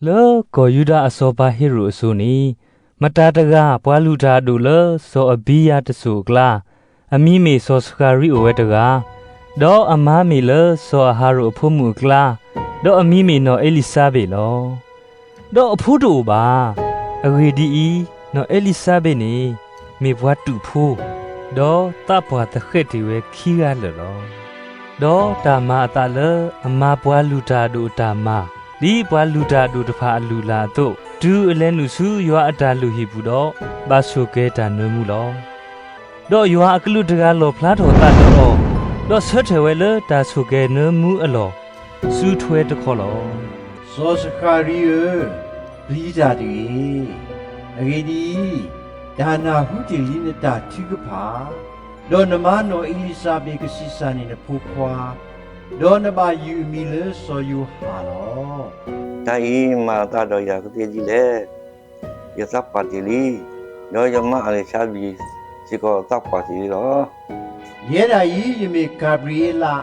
လၢကီၢ်ယူဒၤအစီၤပၤဟ့ရိာ်အစိၤန့ၣ်, မတၤတဂၤပှၤလုၢ်တၢ်အဒိၣ်လၢစီၤအဘံယၤတစိၢ်အကျါ, အမံၤမ့ၢ်စီၤစကၤရံအိၣ်ဝဲတဂၤ, ဒီးအမါမ့ၢ်လၢစီၤအၤဟရိၣ်အဖိမုၣ်အကျါ, ဒီးအမံၤမ့ၢ်နီၢ်အ့လံၤစါဘ့းလီၤ. ဒီးအဖိတအိၣ်ဘၣ်. အဂ့ၢ်ဒ်အံၤ, နီၢ်အ့လံၤစါဘ့းန့ၣ် မ့ၢ်ပှၤတူာ်ဖိ, ဒီးသးပှၢ်သဃဲးတ့ၢ်ဝဲခံဂၤလၢာ်လီၤ. ဒီးတၢ်မၤအသးလၢအမၤပှၤလုၢ်တၢ်အဒိၣ်အတၢ်မၤ, ဒ်ပှၤလုၢ်တၢ်အဒိၣ်တဖၣ်အလုၢ်အလၢ်အသိး, တုၤအလဲၤနုာ်ဆူယွၤအတၢ်လုၢ်ဟံၣ်ပူၤဒီး, ဘၣ်ဆိၣ်ကဲၤတၢ်နၢမူလီၤ. ဒီးယွၤအကလူးတဂၤလီၣ်ဖျါထီၣ်သးလၢအီၤ, ဒီးဆၢထၢၣ်ဝဲလၢတၢ်ဆိၣ်ကဲၤနၢမူအလီၢ်, စုထွဲတခီလီၤ. စီၤစကၤရံဧၢ, ပျံၤတၢ်တဂ့ၤ. အဂ့ၢ်ဒ်အံၤ, တၢ်နၢ်ဟူတ့ၢ်လံနတၢ်ထုကဖၣ်, ဒီးနမါနီၢ်အ့လံၤစါဘ့းကဆံးစၢ်န့ၢ်နဖိခွါ, ဒီးနဘၣ်ယုၢ်အမံၤလၢစီၤယိၤဟၣ်လီၤ. တၢ်အံၤမၤအသးဒီးယၤကသ့ဒ်လဲၣ်. ယသးပှၢ်တ့ၢ်လံ, ဒီးယမါအ့လံၤစါဘ့းစ့ၢ်ကီးသးပှၢ်တ့ၢ်လံလီၤ. ယဲဒၣ်အံၤ ယမ့ၢ်ကၤဘြံၤအ့လး,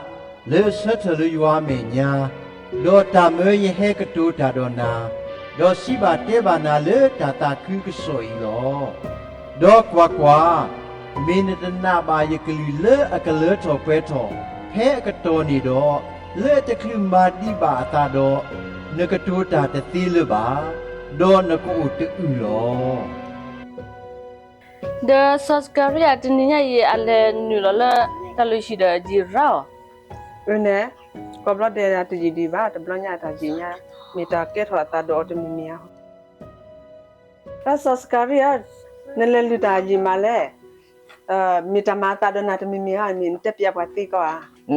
လၢအဆၢထၢၣ်လၢယွၤအမဲာ်ညါ, ဒီးတၢ်မၢယဟဲကတိၤတၢ်ဒီးနၤ, ဒီးစံးဘၣ်တဲဘၣ်နၤလၢတၢ်သးခုကစီၣ်အံၤလီၤ. ဒီးကွၢ်ကွၢ်, မ့ၢ်နတနာ်ဘၣ်ယကလုၢ်လၢအကလၢထီၣ်ပှဲၤထီၣ်ဖဲအကတီၢ်န့ၣ်ဒီး, လၢအတချုးမၤဒံးဘၣ်အသးဒီး, နကတိၤတၢ်တသ့လၢၤဘၣ်, ဒီးနကအိၣ်တအုၢ်လီၤ. ဒီးစီၤစကၤရံယၤတနံၤညါအံၤ အလဲၤနုာ်လီၤလၢတၢ်လုၢ်ဟံၣ်ဒီးယံာ်ရၣ်အီၤ, အန့ၣ်, ကိးဘျီဒဲးတယံာ်ဒံးဘၣ်, တဘျီညါတၢ်ယံာ်ညါ, မ့ၢ်တၢ်ကဲထီၣ်အသးဒီးအီၤတမံၤမံၤဧါ. တၢ်စီၤစကၤရံဧၢ, နလဲၤလုၢ်တၢ်ယံာ်မးလဲၣ်. မ့ၢ်တၢ်မၤအသးဒီးနၤတမံၤမံၤဧါ, မ့ၢ်နတဲပျးပှၤသ့ကီးဧါ. အ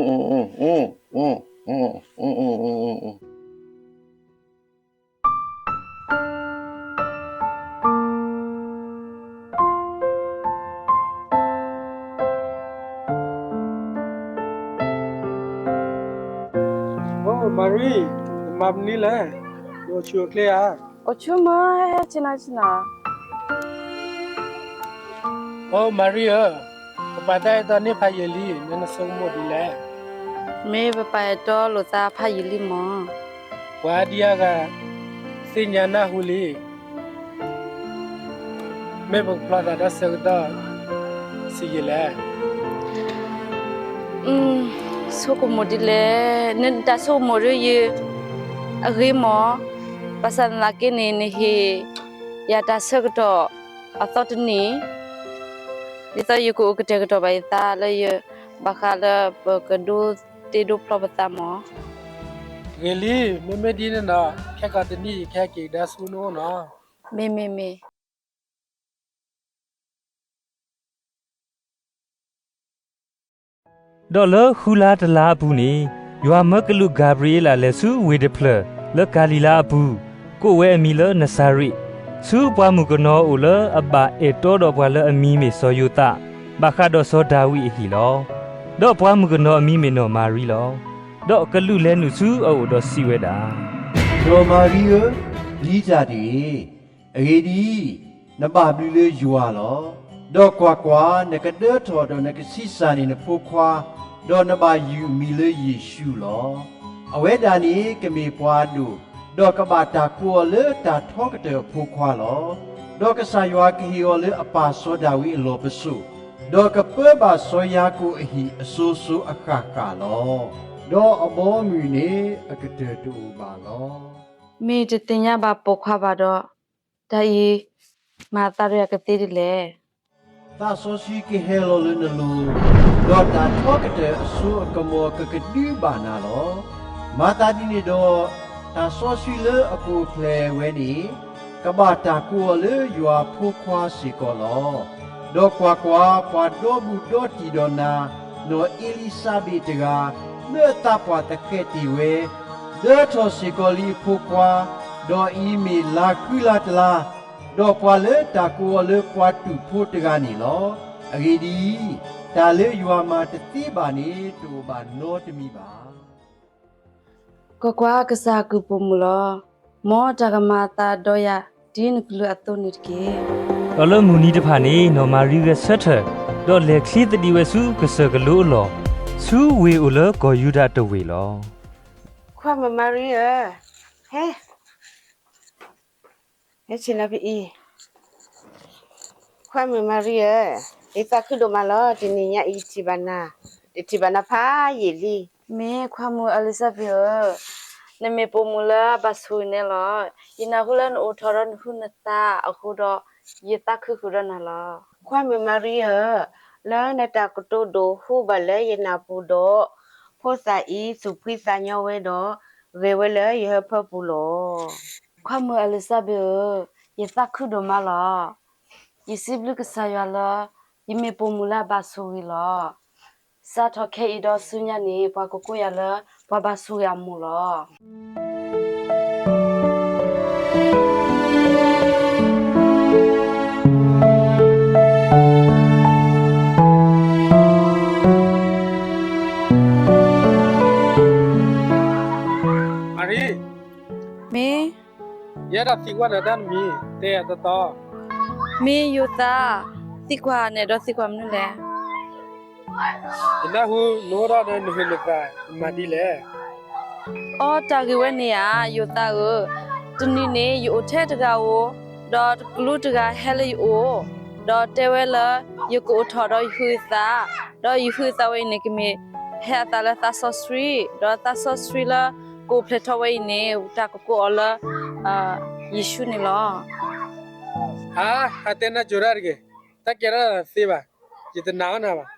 ိ မၤရံ, နမၤမနုၤလဲၣ်, နအိၣ်ဆူၣ်အိၣ်ချ့ဧါ. အိၣ်ဆူၣ်မး, ဟဲဆ့ၣ်နီၤဆ့ၣ်နီၤ. အိ မၤရံဧၢ, ပပာ်တၢ်အဲၣ်တီန့ၢ်ဖးယံာ်လံ, နဆိကမိၣ်ဒ်လဲၣ်. မ့ၢ်ပပာ်အဲၣ်တီလိာ်သးဖးယံာ်လံမး. ပှၤဒံအါဂၤ သ့ၣ်ညါနၢ်ဟူလံ. မ့ၢ်ပကဖျီသးဒီးဆၢကတီၢ်ဆံးယံာ်လဲၣ်. ဆိကမိၣ်ဒ်လဲၣ်, နတၢ်ဆိကမိၣ်ဒ်ယၤ အဂ့ၤမး, ဘၣ်ဆၣ်သနာ်က့န့ၣ် နဟ့ၣ်ယၤတၢ်ဆၢကတီၢ်အသီတနံၤ, ဒ်သိးယကအိၣ်ကတဲာ်ကတီၤဘၣ်ယသးလၢယဘၣ်ဃးလၢပကဒိသ့ဒိဖျီပသးမး. ဂ့ၤလံ, မ့မ့ၢ်ဒ်န့ၣ်ဒီး ခဲကိာ်တနံၣ်အံၤ ကဟဲက့ၤကဒါဆူနအိၣ်နီၤ. မ့ၢ်မ့ၢ်မ့ၢ်. ဒီးလၢဃုလါတလါအပူၤန့ၣ်, ယွၤမၢကလူးကၤဘြံၤအ့လးလဲၤဆူဝ့ၢ်တဖျၢၣ်လၢကၤလံၤလါအပူၤ, ကိးဝဲအမံၤလၢနစၤရ့း, ဆူပှၤမုၣ်ကနီၤအအိၣ်လၢအဘၣ်အဲၣ်တီဒီးပှၤလၢအမံၤမ့ၢ်စီၤယိၤသး, ဘၣ်ဃးဒီးစီၤဒၤဝံးအဟံၣ်လီၤ. ဒီးပှၤမုၣ်ကနီၤအမံၤမ့ၢ်နီၢ်မၤရံလီၤ. ဒီးကလူးလဲၤနုာ်ဆူအအိၣ်ဒီးစံးဝဲဒၣ်, နီၢ်မၤရံဧၢ, ပျံၤတၢ်တဂ့ၤ. အဂ့ၢ်ဒ်အံၤ, နဘၣ်ဘျုးလၢယွၤလီၤ. ဒီးကွၢ်ကွၢ်, နကဒၢထီၣ်ဒီးနကဆံးစၢ်န့ၢ်နဖိခွါ, ဒီးနဘၣ်ယုၢ်အမံၤလၢယ့ၣ်ၡူးလီၤ. အဝဲဒၣ်န့ၣ်ကမ့ၢ်ပှၤဒိၣ်, ဒီးကဘၣ်တၢ်ကိးအီၤလၢတၢ်ထီကတၢၢ်အဖိခွါလီၤ. ဒီးကစၢ်ယွၤကဟ့ၣ်အီၤလၢအပၢ်စီၤဒၤဝံးအလီၢ်ပစိာ်, ဒီးကပၢဘၣ်စီၤယၤကိာ်အဟံၣ်အစိၤစိၤအဃၣ်ဃၣ်လီၤ. ဒီးအဘီအမုၢ်န့ၣ်အကတၢၢ်တအိၣ်ဘၣ်လီၤ. မ့ၢ်တသ့ၣ်ညါဘၣ်ပိာ်ခွါဘၣ်ဒီး, တၢ်အံၤမၤအသးဒီးယၤကသ့ဒ်လဲၣ်. သးစီဆှံကဟဲလီၤလၢနလိၤ, ဒီးတၢ်ထီကတၢၢ်အစိအကမီၤကကဒုဘၣ်နၤလီၤ. မၤသးဒ်န့ၣ်ဒီး, တၢ်စီဆှံလၢအကအိၣ်ဖျဲၣ်ဝဲန့ၣ်, ကဘၣ်တၢ်ကိးအီၤလၢယွၤအဖိခွါစ့ၢ်ကီးလီၤ. ဒီးကွၢ်ကွၢ်, ပှၤဒီဘူးဒီတံၢ်ဒီးနၤ, နီၢ်အ့လံၤစါဘ့းတဂၤ, လၢအသးပှၢ်သဃဲးတ့ၢ်ဝဲ, ဒၢထီၣ်စ့ၢ်ကီးလံအဖိခွါ, ဒီးအံၤမ့ၢ်လါဃုလါတလါ, ဒီးပှၤလၢတၢ်ကိးအီၤလၢပှၤတူာ်ဖိတဂၤန့ၣ်လီၤ. အဂ့ၢ်ဒ်အံၤ, တၢ်လၢယွၤမၤတသ့ဘၣ်န့ၣ် တအိၣ်ဘၣ်နီတမံၤဘၣ်. ကွၢ်ကွၢ်, ကစၢ်အကုၢ်ပိာ်မုၣ်လီၤ. မ်တၢ်ကမၤအသးဒီးယၤဒ်နကလုၢ်အသိးန့ၣ်တက့ၢ်. ဒီးလၢမုၢ်နံၤတဖၣ်န့ၣ် နီၢ်မၤရံဂဲၤဆၢထၢၣ်, ဒီးလဲၤချ့သဒံးဝဲဆူကစၢၢ်ကလိအလီၢ်, ဆူဝ့ၢ်အိၣ်လၢကီၢ်ယူဒၤတဝ့ၢ်လီၤ. ခွါမုၣ်မၤရံဧၢ, ဟဲ, ဟဲဆ့ၣ်နီၤဖဲအံၤ, ခွါမုၣ်မၤရံဧၢ, ယသးခုဒိၣ်မးလီၤ. တနံၤညါအံၤယထံၣ်ဘၣ်နၤ, တထံၣ်ဘၣ်နၤဖးယံာ်လံ. မ့ၢ်ခွါမုၣ်အလံၤစၢ်ဘ့းဧၢ, နမ့ၢ်ပိာ်မုၣ်လၢအဘၣ်ဆိၣ်ဂ့ၤန့ၣ်လီၤ. ယနၢ်ဟူလၢနအိၣ်ထီၣ်ဒီးနဟုးနသးအဃိဒီး, ယသးခုဃုာ်ဒီးနၤလီၤ. ခွါမုၣ်မၤရံဧၢ, လၢနတၢ်ကတိၤဒိၣ်ဟူဘၣ်လၢယနၢ်ပူၤဒီး, ဖိသၣ်အံၤသူၣ်ဖှံသးညီဝဲဒီး, ဂဲၤဝဲလၢယဟၢဖၢပူၤလီၤ. ခွါမုၣ်အလံၤစၢ်ဘ့းဧၢ, ယသးခုဒိၣ်မးလီၤ. ယစံးဘျုးကစၢ်ယွၤလၢ ယမ့ၢ်ပိာ်မုၣ်လၢအဘၣ်ဆိၣ်ဂ့ၤလီၤ. စးထီၣ်ခဲအံၤဒီးဆူညါန့ၣ် ပှၤကကိးယၤလၢပှၤဘၣ်ဆိၣ်ဂ့ၤအမိၢ်လီၤ. မၤရံ, မ့ၢ် ယအဲၣ်ဒိးသံကွၢ်နၤတၢ်တမံၤ, တဲယၤတီတီ. မ့ၢ်ယိၤသး, သံကွၢ်န့ၣ်ဒီးသံကွၢ်မနုၤလဲၣ်. ယနၢ်ဟူနအိၣ်ထီၣ်ဒီးနဟုးနသး, နမၤဒ်လဲၣ်. အိ တၢ်ဂ့ၢ်ဝဲန့ၣ်ဧါ, ယိၤသးဧၢ, တနံၤန့ၣ် ယအိၣ်ထဲတဂၤဧိၤ, ဒီးတကလူးတဂၤဟဲလၢယအိၣ်, ဒီးတဲဝဲလၢ ယကအိၣ်ထီၣ်ဒီးယဟုးယသး, ဒီးယဟုးယသးဝဲအံၤန့ၣ် ကမ့ၢ်ဟဲအသးလၢသးစီဆှံ, ဒီးသးစီဆှံလၢကအိၣ်ဖျဲၣ်ထီၣ်ဝဲအံၤန့ၣ် တၢ်ကကိးအီၤလၢ ယ့ၣ်ၡူးန့ၣ်လီၤ. အါ, ဟးတဲနၤကိၤတၢ်တဂ့ၤ, တၢ်ကဲထီၣ်တသ့ဘၣ်, ယတနာ်အီၤနၤဘၣ်.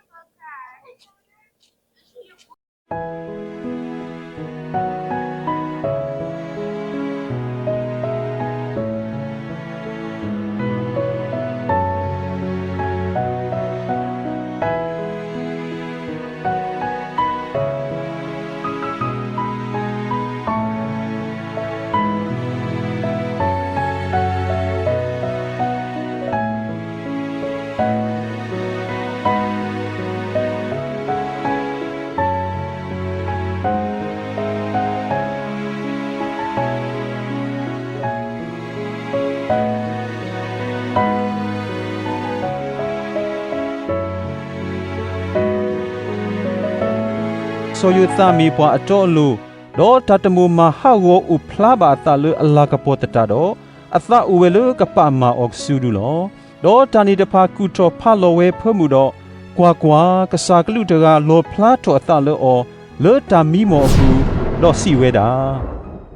စီၤယိၤသးမ့ၢ်ပှၤအတီအလိၤ, ဒီးတၢ်တမိၣ်မၤဟးဂီၤအိၣ်ဖျါဘၣ်အသးလၢအလၤကပီၤသတးဒီး, အသးအိၣ်ဝဲလၢကပာ်မၤအီၤကစုဒုလီၤ. ဒီးတၢ်န့ၣ်တဖၣ်ကူၣ်ထီၣ်ဖးလီၤဝဲဖၢမုၢ်ဒီး, ကွၢ်ကွၢ်, ကစၢ်ကလူးတဂၤလီၣ်ဖျါထီၣ်အသးလၢအီၤ, လၢတၢ်မံမီၢ်အပူၤ, ဒီးစံးဝဲဒၣ်,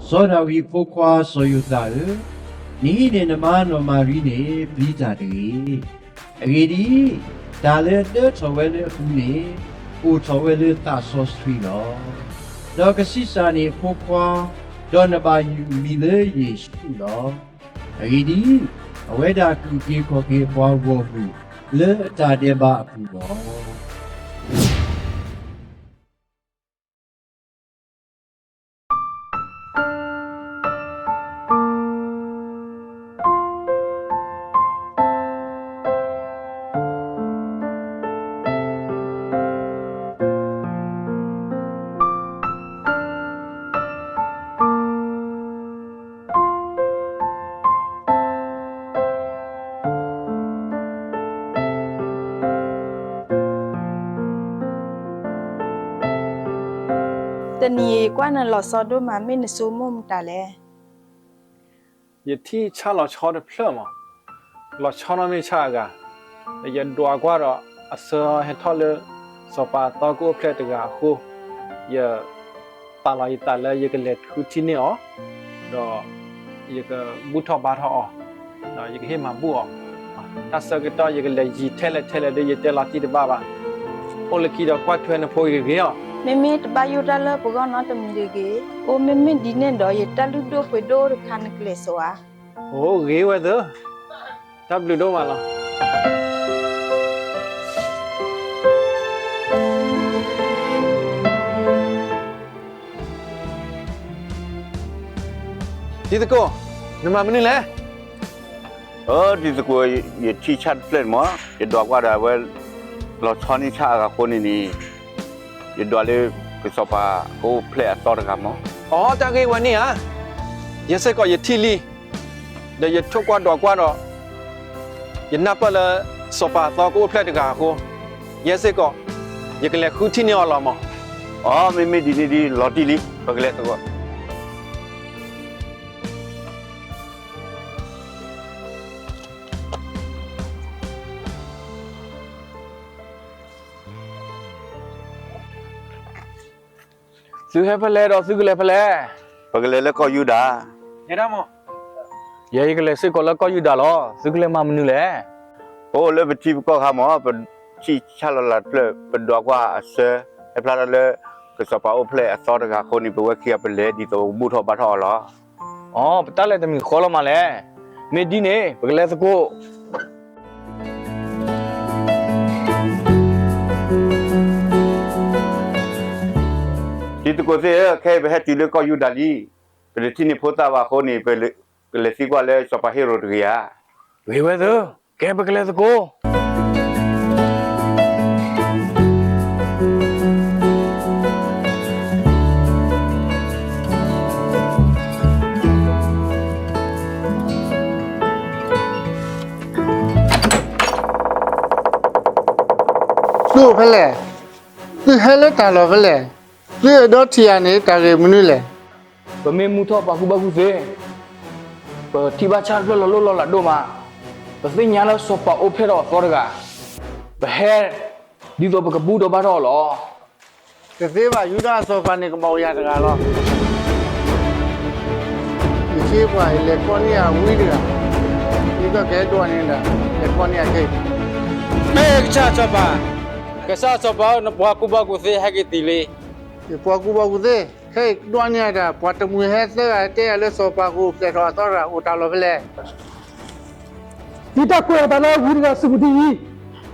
စီၤဒၤဝံးအဖိခွါစီၤယိၤသးဧၢ, နဟံးန့ၢ်နမါနီၢ်မၤရံန့ၣ်ပျံၤတၢ်တဂ့ၤ. အဂ့ၢ်ဒ်အံၤ, တၢ်လၢအဒၢထီၣ်ဝဲလၢအပူၤန့ၣ်, အိၣ်ထီၣ်ဝဲလၢသးစီဆှံလီၤ. ဒီးကဆံးစၢ်န့ၢ်အဖိခွါ, ဒီးနဘၣ်ယုၢ်အမံၤလၢယ့ၣ်ၡူးလီၤ. အဂ့ၢ်ဒ်အံၤ, အဝဲဒၣ်ကူၣ်က့ၤခီၣ်က့ၤပှၤဂီၢ်မုၢ်လၢအတၢ်ဒဲးဘးအပူၤလီၤ. တနံၤအံၤကွၢ်နလီၤဆီဒိၣ်မး မ့ၢ်နဆိကမိၣ်မတၤလဲၣ်. ယထံၣ်ဆၣ်လီၤဆီတဖျၢၣ်မး, လီၤဆီနီၢ်မ့ၢ်ဆၣ်အဂၤ, ဒီးယဒွးကွၢ်ဒီးအဆၢဟဲထီၣ်လၢ စီၤပၤအသီကအိၣ်ဖျဲၣ်တဂၤအဃိ, ယ ပာ်လီၤယသးလၢယကလဲၤဃုထံၣ်န့ၢ်အီၤ, ဒီးယကဘူၣ်ထီၣ်ဘါထီၣ်အီၤ, ဒီးယကဟ့ၣ်မၤဘူၣ်အီၤ, တၢ်ဆၢကတီၢ်ယကလဲၤယံၤထဲလဲၣ်ထဲလဲၣ်ဒီး ယတဲလီၤတံၢ်တဘၣ်ဘၣ်. အိၣ်လၢခံဒီးကွၢ်ထွဲနဖိဂ့ၤဂ့ၤအီၤ. မ့မ့ၢ်တဘၣ်ယိၣ်တၢ်လၢပဂီၢ်နီတမံၤတဂ့ၤ. အိၣ်မ့မ့ၢ်ဒ်န့ၣ်ဒီး ယတၢ်လုၢ်ဒိၣ်ပှ့ၤဒိၣ်တခါနကလဲၤစိာ်ဧါ. အိၣ်ဂ့ၤဝဲသၢ, တၢ်ဘျုးဒိၣ်မးလီၤ. တံၤသကိး, နမၤမနုၤလဲၣ်. အိ တံၤသကိး, ယထံၣ်ဆၣ်တဖျၢၣ်န့ၣ်မး, ယဒွးကွၢ်ဒီးအဝဲ လီၤဆီန့ၢ်ဆၣ်အဂၤအဃိန့ၣ်န့ၣ်, ယဒွးလၢကစီၤပၤကအိၣ်ဖျဲၣ်အသီတဂၤမး. အိ တၢ်ဂ့ၢ်ဝဲန့ၣ်ဧါ. ယဲစ့ၢ်ကီးယထံၣ်လံ, ဒီးယထိၣ်ကွၢ်ဒွးကွၢ်ဒီး ယနၢ်ပၢၢ်လၢ စီၤပၤအသီကအိၣ်ဖျဲၣ်တဂၤအဃိ, ယဲစ့ၢ်ကီး ယကလဲၤဃုထံၣ်န့ၢ်အီၤလီၤမး. အိ မ့မ့ၢ်ဒ်န့ၣ်ဒီး လီၤတံၢ်လံ, ပကလဲၤသကိး. သုဟဲဖဲလဲၣ်ဒီးသုကလဲၤဖဲလဲၣ်. ပကလဲၤလၢကီၢ်ယူဒၤ. ယဲယကလဲၤစ့ၢ်ကီးလၢကီၢ်ယူဒၤလီၤ. သုကလဲၤမၤမနုၤလဲၣ်. ပအိၣ်လၢပထံပကီၢ်ခါမး, ပထံၣ်ဆၣ်လီၤလးတဖျၢၣ်, ပဒွးကွၢ်အဆၢ, ဟဲဖျါထီၣ်လၢ ကစီၤပၤအိၣ်ဖျဲၣ်အသီတဂၤအဃိန့ၣ် ပဝဲခံဂၤပလဲၤဒ်သိးပကဘူၣ်ထီၣ်ဘါထီၣ်အီၤလီၤ. အိ ပတၢ်လဲၤတမံၤဃီလီၤမးလဲၣ်. မ့ၢ်ဒ်န့ၣ် ပကလဲၤသကိး. တံၤသကိးသ့ၣ်ဧၢ, ခဲအံၤပဟဲတုၤလၢကီၢ်ယူဒၤလံ. ပတထံၣ်န့ၢ်ဖိသၣ်ဘၣ်အဃိန့ၣ် ပကလဲၤသံကွၢ်လၢစီၤပၤဟ့ရိာ်တဂ့ၤဧါ. ဂ့ၤဝဲသၢ, ကဲပကလဲၤသကိး. သုအိၣ်ဖဲလဲၣ်. သုဟဲလၢတၢ်လီၢ်ဖဲလဲၣ်. သုအဲၣ်ဒိးထံၣ်ယၤန့ၣ် တၢ်ဂ့ၢ်မနုၤလဲၣ်. ပမ့ၢ်မုၢ်ထီၣ်ပှၤကူၣ်ဘၣ်ကူၣ်သ့, ပထံၣ်ဘၣ်ဆၣ်တဖျၢၣ်လီၤလိၣ်လီၤလးဒိၣ်မး, ပသ့ၣ်ညါလၢစီၤပၤအိၣ်ဖျဲၣ်ထီၣ်အသီတဂၤ, ပဟဲဒ်သိးပကဘူၣ်ထီၣ်ဘါထီၣ်အီၤလီၤ. တသ့ဘၣ်, ယူဒၤအစီၤပၤန့ၣ် ကဘၣ်အိၣ်ယၤတဂၤလီၤ. ယထံၣ်ပှၤ ယလဲၤကိးန့ၢ်ယၤဝံတဂၤ, ဒ်သိးကဟဲဒွးန့ၢ်ဒၣ်, လဲၤကိးန့ၢ်ယၤခဲအံၤ. မ့ၢ်ကစၢ်စီၤပၤ, ကစၢ်စီၤပၤဧၢ, နပှၤကူၣ်ဘၣ်ကူၣ်သ့ဟဲက့ၤတံၢ်လံ. ယပှၤကူၣ်ဘၣ်ကူၣ်သ့, ခဲအံၤဒွးန့ၢ်ယၤတၢ်, ပှၤတမှံၤဟဲသၢဂၤတဲယၤလၢစီၤပၤကအိၣ်ဖျဲၣ်ထီၣ်အသီတဂၤ အိၣ်တၢ်လီၢ်ဖဲလဲၣ်. ဒ်တၢ်ကွဲးအသးလၢဝံတဂၤအစုပူၤဒ်အံၤ, အိၣ်ဖျဲၣ်ထီၣ်ဒၣ်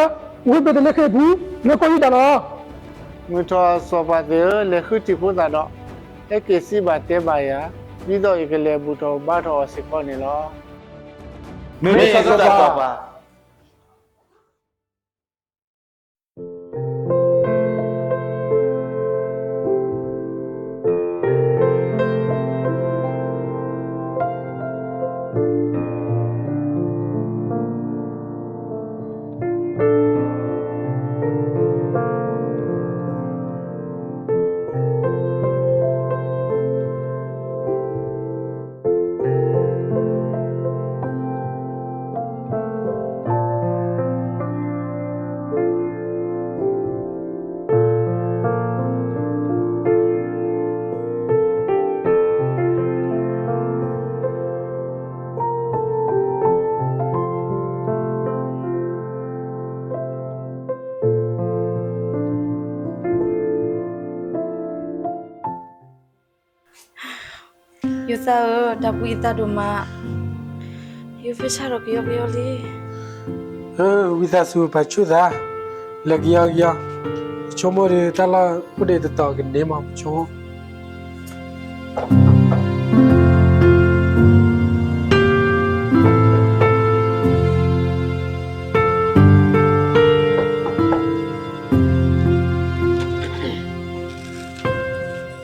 လၢ ဝ့ၢ်ဘ့းသလ့ဃ့ၣ်အပူၤ လၢကီၢ်ယူဒၤလီၤ. မုၢ်ထီၣ်စီၤပၤသ့ၣ်ဧၢ, လဲၤဃုထံၣ်ဖိသၣ်ဒီး ဟဲက့ၤစံးဘၣ်တဲဘၣ်ယၤ, ဒ်သိးယကလဲၤဘူၣ်ထီၣ်ဘါထီၣ်အီၤစ့ၢ်ကီးန့ၣ်လီၤ. မ့ၢ်စီၤပၤ. ယိၤသးဧၢ, တၢ်ဘှံးယသးဒိၣ်မး, ယိၤဖဲဆၣ်ဒီးကယီကယီလံ. အၢ, ဝံသးစူၤ ပာ်ဆူၣ်သး, လဲၤကယီကယီ, ဆိကမိၣ်ဒီးတၢ်လီၢ်အိၣ်ဒံးတတီၤကန့ၢ်မး ပဆိကမိၣ်.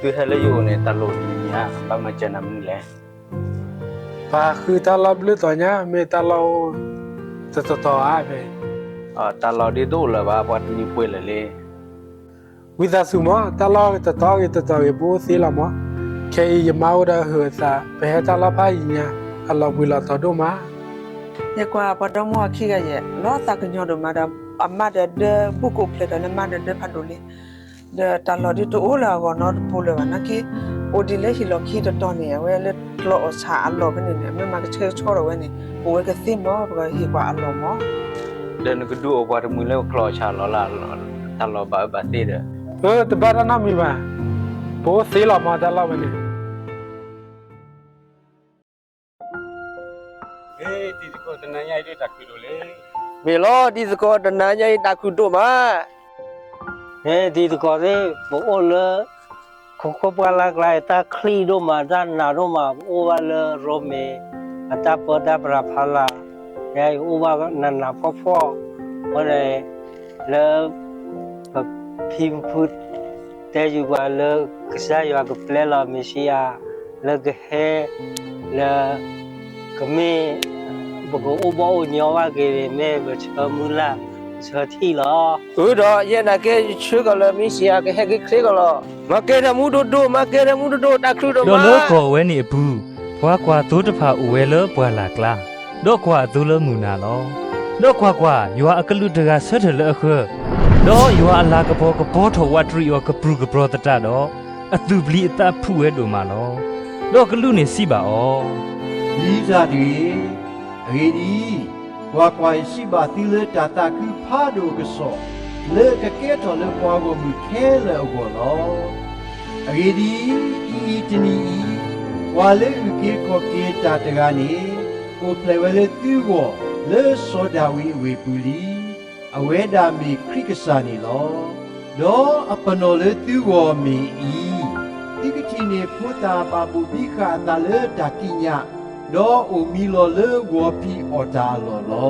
သုဟဲလၢယအိၣ်န့ၣ် တၢ်လီၢ်တမံၤမံၤဧါ, ဘၣ်မၤစၢၤနၤမနုၤလဲၣ်. ပှၤဃုတၢ်လီၢ်ဘျုးတီၤညါ, မ့ၢ်တၢ်လီၢ်အိၣ်တတီၤတီၤဧါဖဲ. တၢ်လီၢ်ဒ်တအိၣ်လၢၤဘၣ်, ပှၤတနံၤပှဲၤလၢာ်လံ. ဝံသးစူၤမး, တၢ်လီၢ်ဂ့ၤတတီၤဂ့ၤတတီၤဂ့ၤ ပအိၣ်သ့လီၤမး. ခဲအံၤယမါအိၣ်ဒီးအဟုးအသး, ပဟဲတၢ်လီၢ်ဖးယံၤညါ, အလီၤဘှံးလီၤတီၤဒိၣ်မး. ယကွၢ်ပှၤဒီမါအခံဂၤယဲၢ်, လီၤသးကညီၤဒိၣ်မးဒီး အမါဒီးဒၢဘူးကအိၣ်ဖျဲၣ်ထီၣ်လၢမါဒီးဒၢဖးဒိၣ်လံ. ဒီးတၢ်လီၢ်ဒ်တအိၣ်လၢအဂီၢ်နီတပူၤလၢၤဘၣ်နာ်က့, အိၣ်ဒံးလၢဟံၣ်လီၢ်ခံတတီၤန့ၣ် အဝဲလၢကျီၢ်အီၣ်ဆၣ်အလီၢ်ဖဲန့ၣ်န့ၣ် အမ့ၢ်မၤကဆှဲကဆှီထီၣ်ဝဲန့ၣ် ပဝဲကသ့မး ပကဟ့ၣ်ကွၢ်အလီၢ်မး. ဒီးနကဒုးအိၣ်ပှၤတမှံၤလၢကျီၢ်အီၣ်ဆၣ်အလီၢ်လၢ တၢ်လီၢ်ဘၣ်အၢဘၣ်သီဒီး. အၢ တဘၣ်တၢ်နီတမံၤဘၣ်, ပအိၣ်သ့လီၤမးတၢ်လီၢ်ဝဲန့ၣ်. တံၤသကိးတနၤညါအံၤတၢ်ခုၣ်ဒိၣ်လံ. မ့ၢ်လီၤ တံၤသကိးတနၤညါအံၤတၢ်ခုၣ်ဒိၣ်မး. မ့ၢ်တံၤသကိးသ့ၣ် ပအိၣ်လၢ ခိခိၣ်ပှၢ်လၢ်ကျါ တၢ်ချံဒိၣ်မး တၢ်နးဒိၣ်မး ပအိၣ်ဘၣ်လၢရိမ့ၤ အတၢ်ပၢတၢ်ပြးဖီလာ်, ယအိၣ်ဘၣ်နးနးဖှီၣ်ဖှီၣ်, အဃိန့ၣ် လၢ ပဖံပဖု တဲဃုာ်ပှၤလၢ ကစၢ်ယွၤကပျဲလီၤမ့ၣ်ၡံအၤ လၢကဟဲ လၢ ကမ့ၢ် ပကအိၣ်ဘီၣ်အိၣ်ညီဘၣ်က့ၤ မ့ၢ်ပဆၢမုၢ်လၢ် ပဆၢထံၣ်လီၤ. အၢ ဒီးယဲနာ်က့ ယဆၢကီးလၢမ့ၣ်ၡံအၤကဟဲက့ၤချ့ကီးလီၤ. မၤကဲတၢ်မူဒိၣ်ဒိၣ်, မၤကဲတၢ်မူဒိၣ်ဒိၣ်, တၢ်ခုၣ်ဒိၣ်မး. ဒီးလၢကီၢ်ဝဲန့ၣ်အပူၤ ပှၤကွၢ်သိတဖၣ်အိၣ်ဝဲလၢပှၢ်လၢ်ကျါ, ဒီးကွၢ်အသိလၢမုၢ်နၤလီၤ. ဒီးကွၢ်ကွၢ်, ယွၤအကလူးတဂၤဆၢထၢၣ်လၢအဃၢၤ, ဒီးယွၤအလၤကပီၤကပီၤထီၣ်ဝးတရံးအီၤကပြုၢ်ကပြီၤသတးဒီး, အသူၣ်ပျံၤအသးဖုးဝဲဒိၣ်မးလီၤ. ဒီးကလူးန့ၣ်စံးဘၣ်အီၤ, ပျံၤတၢ်တဂ့ၤ. အဂ့ၢ်ဒ်အံၤ, ကွၢ်ကွၢ်, ယစံးဘၣ်သုလၢတၢ်သးခုဖးဒိၣ်အကစီၣ်, လၢအကကဲထီၣ်လၢပှၤဂီၢ်မုၢ်ခဲလၢာ်အဂီၢ်လီၤ. အဂ့ၢ်ဒ်အံၤ, တနံၤအံၤ, ပှၤလၢအအုၣ်က့ၤခီၣ်က့ၤတၢ်တဂၤန့ၣ်, အိၣ်ဖျဲၣ်ဝဲလၢသုဂီၢ်, လၢစီၤဒၤဝံးအဝ့ၢ်ပူၤလံ. အဝဲဒၣ်မ့ၢ်ခရံာ်ကစၢ်န့ၣ်လီၤ. ဒီးအပနီၣ်လၢသုဂီၢ်မ့ၢ်အံၤ, သုကထံၣ်န့ၢ်ဖိသၣ်ဘၣ်ဘိၣ်ဘံဃာ်အသးလၢတၢ်ကံးညာ်, ဒီးအိၣ်မံလီၤလၢဂီၤဖံးအီၣ်တၢ်အလီၢ်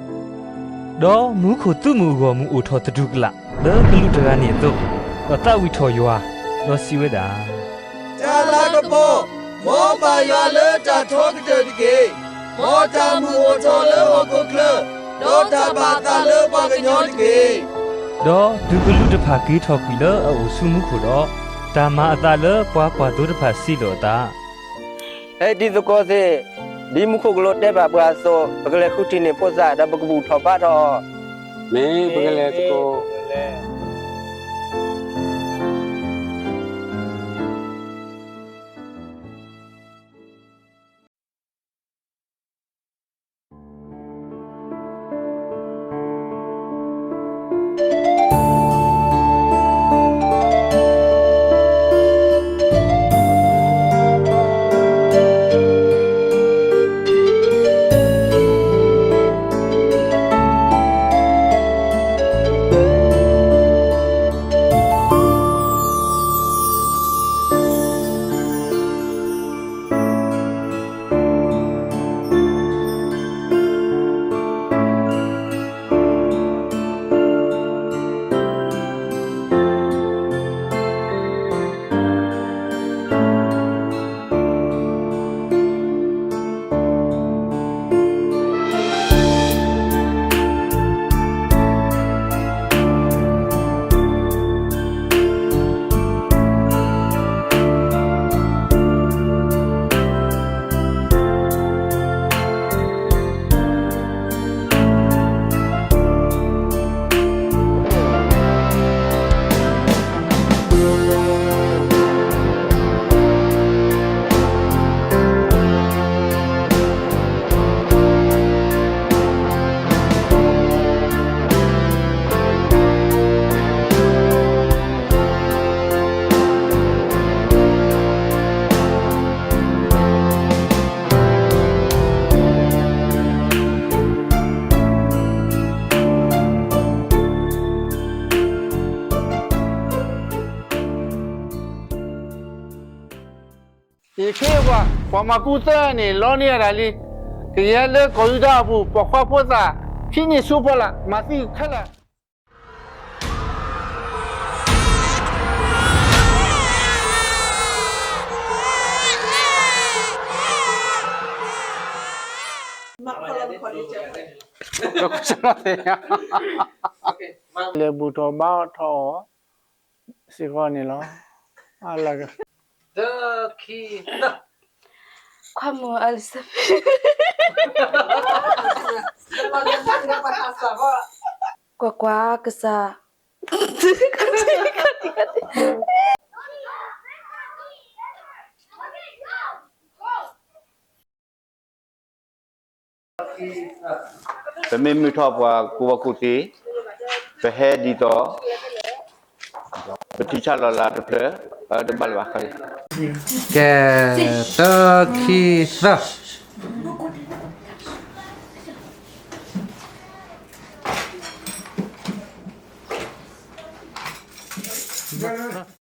လီၤ. ဒီးမူခိၣ်သုးမုၢ်အဂီၢ်မုၢ်အိၣ်ထီၣ်သတူၢ်ကလာ်, လၢကလူးတဂၤန့ၣ်အသိး, ဒီးသးဝံၣ်ထီၣ်ယွၤ, ဒီးစံးဝဲဒၣ်, တၢ်လၤကပီၤ, မ်ဘၣ်ယွၤလၢတၢ်ထီကတၢၢ်တက့ၢ်. မ်တၢ်မုာ်အိၣ်ထီၣ်လၢဟီၣ်ခိၣ်ချၢ, ဒီးတၢ်ဘၣ်အသးလၢပှၤကညီတက့ၢ်. ဒီးတုၤကလူးတဖၣ်က့ၤထီၣ်ကွံာ်လၢအအိၣ်ဆူမူခိၣ်ဒီး, တၢ်မၤအသးလၢပှၤကွၢ်သိတဖၣ်စံးလိာ်အသး, ဟဲဒ်သကိးသ့ၣ်, ဒ်မူခိၣ်ကလူးတဲဘၣ်ပှၤအသိး, ပကလဲၤဃုထံၣ်န့ၢ်ဖိသၣ်, ဒီးပကဘူၣ်ထီၣ်ဘါထီၣ်အီၤ. မ့ၢ်ပကလဲၤသကိး ယခ့ပှၤ, ပှၤမၤကူသၢဂၤန့ၣ် လီန့ၢ်ယၤဒၣ်လံ. ကယဲၢ်လၢကီၢ်ယူဒၤအပူၤ ပိာ်ခွါဖိသၣ် ခံနံၣ်ဆူဖီလာ် မၤသံခဲလၢာ်. လဲၤဘူၣ်ထီၣ်ဘါထီၣ်အီၤ စ့ၢ်ကီးန့ၣ်လီၤ. တၢ်ခံသၢ, ခွါမုၣ်အလံၤစဘ့း, ကွၢ်ကွၢ်ကစၢ်. ပမ့ၢ်မုၢ်ထီၣ်ပှၤကူၣ်ဘၣ်ကူၣ်သ့, ပဟဲဒ်သိး ပထံၣ်ဆၣ်လီၤလးတဖျၢၣ်, တဘၣ်လၢၤဘၣ်. ကဲ, တၢ ခံ သၢ. မ့ၢ်